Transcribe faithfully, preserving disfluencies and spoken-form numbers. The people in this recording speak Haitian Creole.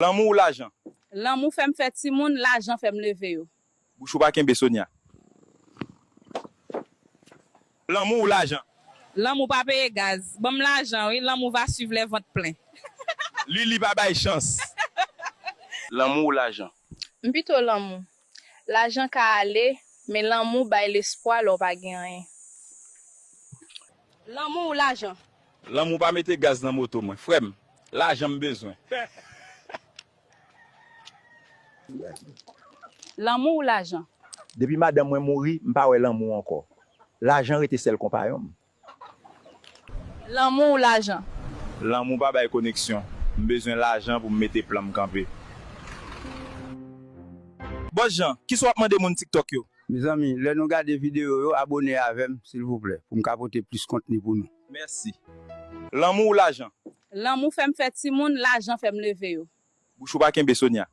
Lanmou ou lajan? Lanmou fè m fè timoun, lajan fè m leve yo. Bouch ou pa kenbe, Sonia. Lanmou ou lajan? Lanmou pa peye gaz. Ban m lajan, wi. Lanmou va suivre les ventes pleins. Lili pa bay chans. Lanmou ou lajan? M pito lanmou. Lajan ka ale, men lanmou bay lespwa lè w pa gen anyen. Lanmou ou lajan? Lanmou pa mete gaz nan moto mwen. Frè m, lajan m bezwen. Lanmou ou lajan? Depi madanm mwen mouri, m pa wè lanmou ankò. Lajan rete sèl konpayon m. Lanmou ou lajan? Lanmou pa bay koneksyon. M bezwen lajan pou m mete plan m kanpe. Bòs Jan, kisa w ap mande moun TikTok yo? Mezanmi, lè nou gade videyo yo, abone avè m, silvouplè, pou m ka pote plis kontni pou nou. Mèsi. Lanmou ou lajan? Lanmou fè m fè timoun, lajan fè m leve yo. Bouch ou pa kenbe, Sonia.